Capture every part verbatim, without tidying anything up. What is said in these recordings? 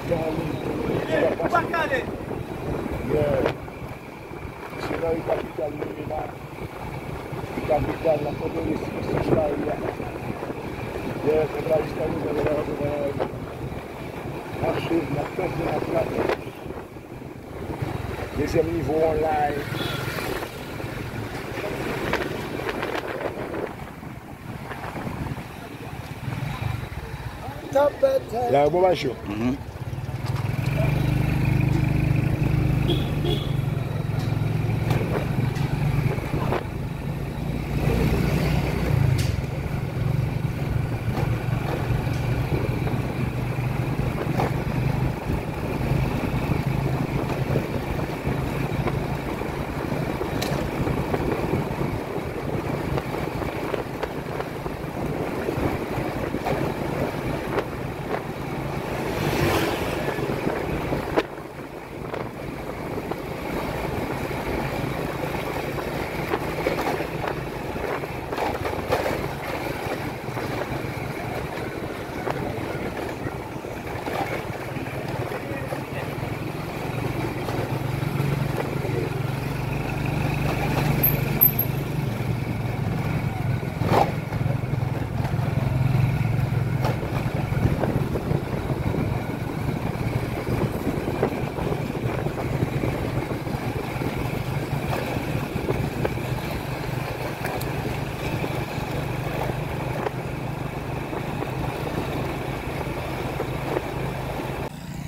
Ou pa kale. Yeah. Se nan kapital nou ye la. Kapital la, kote restriktif la ye a. Yeah, se la jis la nou, nou, nou, nou, nou. Mache, n ap kanpe, n ap gade. Dezyèm nivo an la. La, yo bon mache yo. Mhm.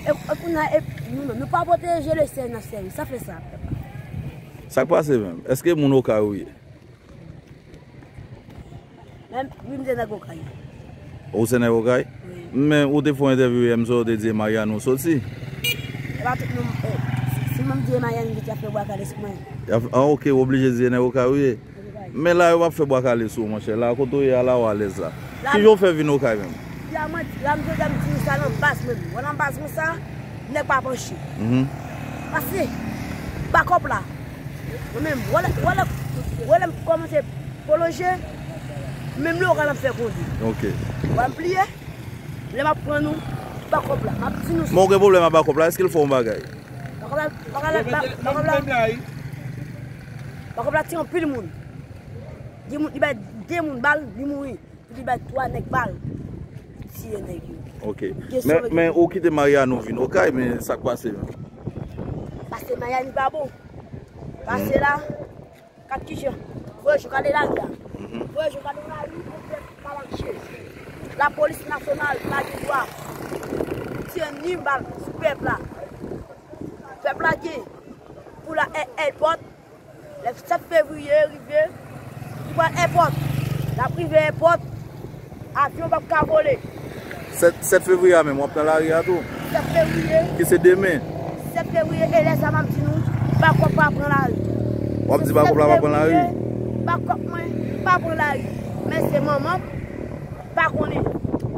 E, e kounye a, e, nou menm, nou pa pwoteje le sèl n ap sèvi. Sa fè sa, pèp la. Sa k pase menm? Èske moun Okay ou ye? Men, wi, m se nèg Okay. Ou se nèg Okay? Wi. Men ou te fè yon entèvyou yè, m sonje ou te di e Mariani ou soti. E pa tout moun, e, si, si mwen m di e Mariani, m di y ap fè bwa kale sou mwen. Y ap, ah, ok, ou oblije di e nèg Okay ou ye. Men la, yo p ap fè bwa kale sou ou, monchè. La, kote w ye a la, w alèz la. Kijan w fè vin Okay menm? Ya, mwen, la, m jodi a, m di nou sa nan baz mwen. Wè nan baz mwen sa, nèg pa panche. Mhm. Pase, bakòp la. Mwen menm, wè lè, wè lè, wè lè m kòmanse pwolonje, menm lokal ap fè kondi. Ok. Wè m pliye, lè m ap pran nou, bakòp la. M ap di nou. Men w gen pwoblèm ak bakòp la, èske l fè yon bagay? Bakòp la, bakòp la, ba-, bakòp la, bakòp la tiye anpil moun. Gen moun, li bay de moun bal, li mouri. Pou li bay twa nèg bal, li tiye nèg yo. Ok. Men, men ou kite Mariani ou vin Okay, men sa k pase menm? Pase Mariani pa bon. Pase la, kat kijan. Voye jou gade lari a. Mhm. Voye jou gade lari, pou pèp pa mache. Lapolis nasyonal pa gen dwa tiye ni bal sou pèp la. Pèp la gen pou la è-, èpòt, lè sèt fevriye rive, li pral èpòt. L ap rive èpòt, avyon p ap ka vole. Sèt, sèt fevriye a menm, w ap nan lari a tou? Sèt fevriye. Ki se demen? Sèt fevriye, e lè sa m ap di nou, bakòp pa pran lari. W ap di bakòp la pa pran lari? Sèt fevriye, bakòp mwen pa pran lari. Men se manman m pa konnen.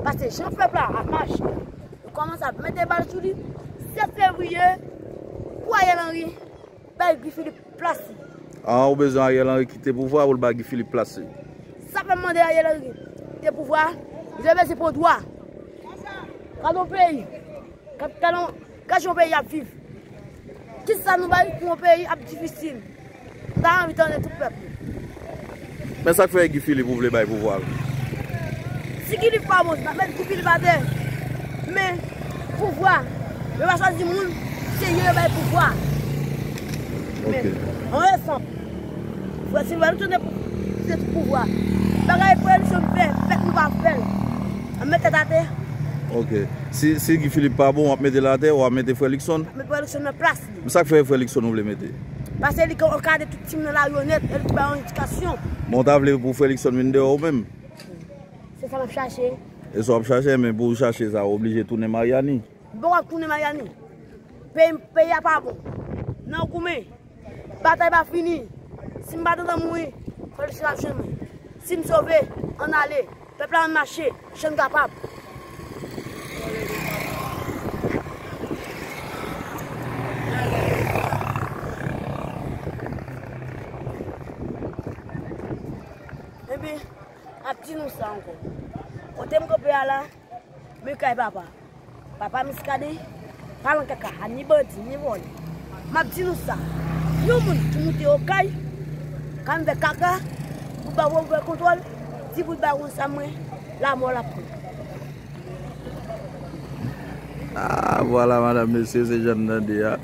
Paske jan pèp la ap mache, yo kòmanse ap mete bal sou li. Sèt fevriye, pou Ariel Henry bay Guy Philippe plas li. Ah, ou bezwen Ariel Henry kite pouvwa pou l ba Guy Philippe plas li. Sa fè m mande Ariel Henry kite pouvwa, li bezwen pran dwa. Gade yon peyi, gade, gade yon, gade yon peyi ap viv. Kisa nou bay pou yon peyi ap difisil? M ta anvi tande tout pèp yo. Men sa k fè Guy Philippe ou vle bay pouvwa l? Si Guy Philippe pa bon, n ap met Guy Philippe atè. Men pouvwa, yo pa chwazi moun, se yo yo bay pouvwa. Men, ok, yon egzanp. Frè Sylvain, nou tounen pou, se sou pouvwa. Bagay pou eleksyon nou fè, fèt nou pa fè l. Ann met tèt atè. Ok. Si, si Guy Philippe pa bon, w ap mete l atè, w ap mete Frè Luckson? Mete Frè Luckson nan plas li. Men sa k fè Frè Luckson ou vle mete? Paske li ka-, kade tout tim nan lari yo nèt, e li ki ba yo endikasyon. Men w ta vle pou Frè Luckson vin deyò ou menm? Se sa m ap chache. E sa w ap chache, men pou w chache sa, w oblije tounen Mariani. M poko ap tounen Mariani. Peyi, peyi a pa bon. Nan goumen. Batay pa fini. Si m pa t antan mouri, Frè Luckson ap jwenn mwen. Si m sove, ann ale. Pèp la, ann mache. Jèn kapab. Epi, m ap di nou sa ankò. Kote m kanpe a la, men kay papa. Papa Muscadin, Palan kaka, ni bandi, ni vòlè. M ap di nou sa, yon moun ki moute Okay, ka vin fè kaka, pou ba w ouvè kontwòl, di pou l ba w sa mwen, lanmò l ap pran. Ah, vwala, madanm, mesye, se jan n tande a.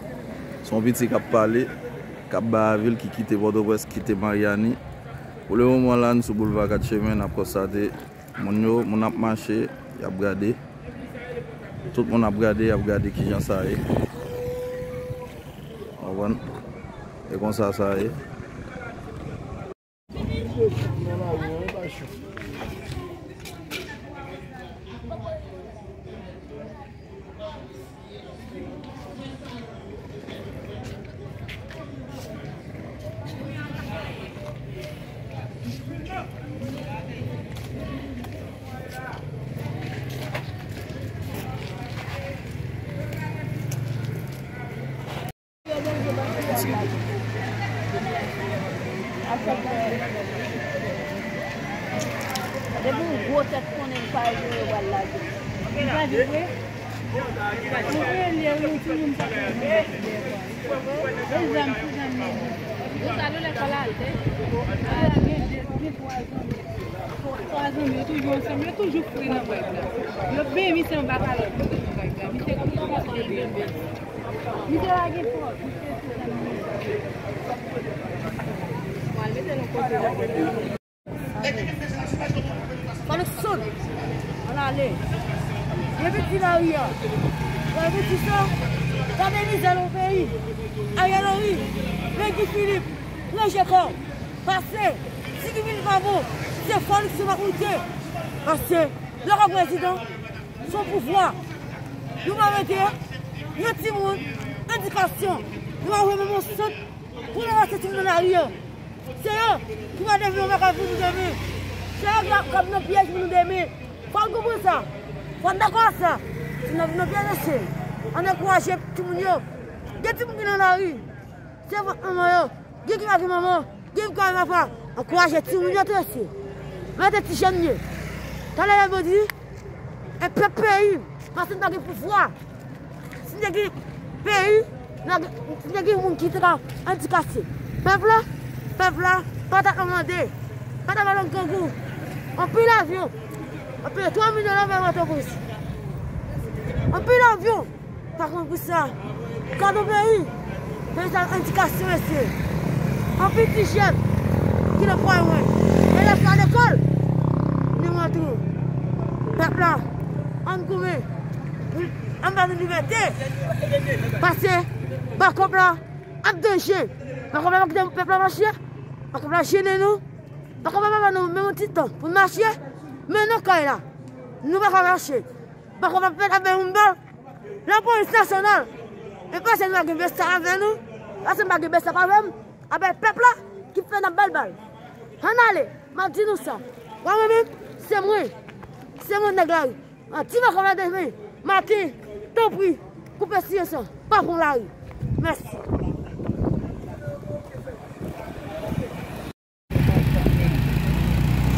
Se yon piti k ap pale, k ap bay avi l, ki kite Pòtoprens, kite Maryani. Pou le moman la, n sou boulva Kat Chemen, n ap konstate moun yo, moun ap mache, y ap gade. Tout moun ap gade, y ap gade kijan sa ye. Konprann? E konsa sa ye. Depi yon gwo tèt konnen li pa vre, yo pral lage. Li pa vre, vre? Ou rele yon timoun sa fè yon gwo tèt dèyè kò. E zam sou zam li di. Yo sa lè kò la tè. Ala gen de, gen twa zanmi. Twa zanmi, yo toujou ansanm, yo toujou fre nan vibe la. Yo byen misye anba kalòt, yo nan vibe la. Misye konn kòmanse byen byen. Misye lage fò, misye sou zam li. Mwen al mete nou kote la. Fò nou sot. Ann ale. Depi ti lari a. Depi ti sa. Gade mizè nan peyi. Ariel Henry, Guy Philippe, ranje kò w. Pase, si ki vin pa bon, se fò nou ki se pa pou lite. Pase, lè w ka prezidan, se yon pouvwa. Nou pa mete yon timoun, edikasyon, nou pa voye menm yon sant pou nou lase timoun nan lari a. Se yo ki va devni yon bagay pou nou demen. Se yo ki ap, k ap nan pyèj pou nou demen. Fò n konprann sa. Fò n dakò ak sa. Si n ap nan pyèj, mesye, ann ankouraje timoun yo. Gen timoun ki nan lari. Se vant manman yo. Gen ki pa gen manman. Gen ki pa gen papa. Ankouraje timoun yo tou, mesye. Mete ti jèn yo. Talè lè bandi, e pèp peyi. Paske n pa gen pouvwa. Si n te gen peyi, n a gen, si n te gen moun ki te ka andikape. Pèp la, pèp la, pa ta nan mande, pa ta nan grangou. Anpil avyon, anpil twa milyon nan men Pòtoprens. Anpil avyon, pa konn pou sa. Gade yon peyi, peyi sa andikape, mesye. Anpil ti jèn ki nan pwen mwen. Elèv pa lekòl, ni mwen tou. Pèp la, ann goumen. Ann ba nou libète. Pase, bakòp la ap danje. Bakòp la pa kite pèp la mache. Bakòp la jennen nou. Bakòp la pa ban nou menm yon ti tan pou n mache. Men nan kay la, nou pa ka mache. Bakòp la pèt avè yon bal. Lapolis nasyonal. E pase nou pa gen bèsap avè nou. Pase nou pa gen bèsap avè m. Apre pèp la ki fè n ap ba l bal. Ann ale, m ap di nou sa. Mwen menm, se mwen. Se mwen nèg lari. An ti makòb la demen. Maten, tanpri, koupe silans lan. Pa pran lari. Mèsi.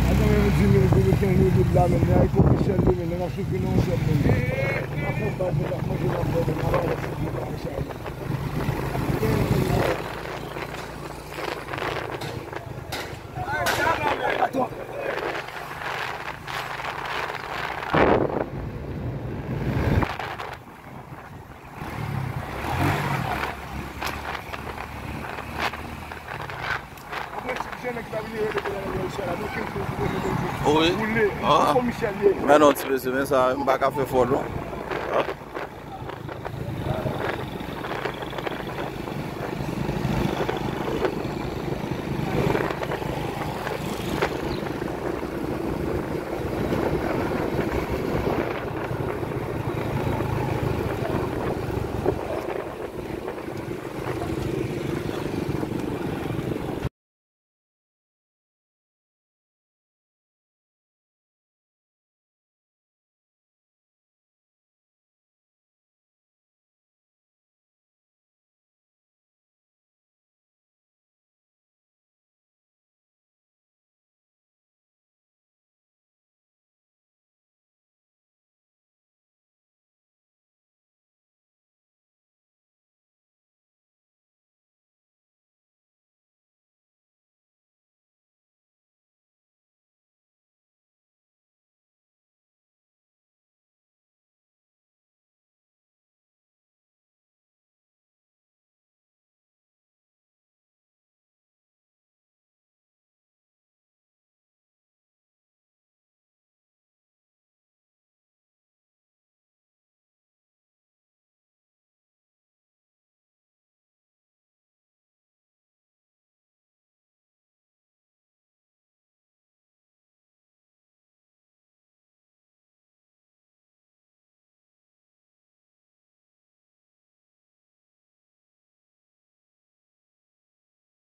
Ajan menm di nou pou nou kenbe lib la menm, nan epok Michel de menm, nan soufri nan yon sèl menm. N ap fè bal, nou t ap manje, n ap bwè, n ap ale soufri nan Michel. Wi. Ah. Men non, ti mesye, men sa, m pa ka fè fò non.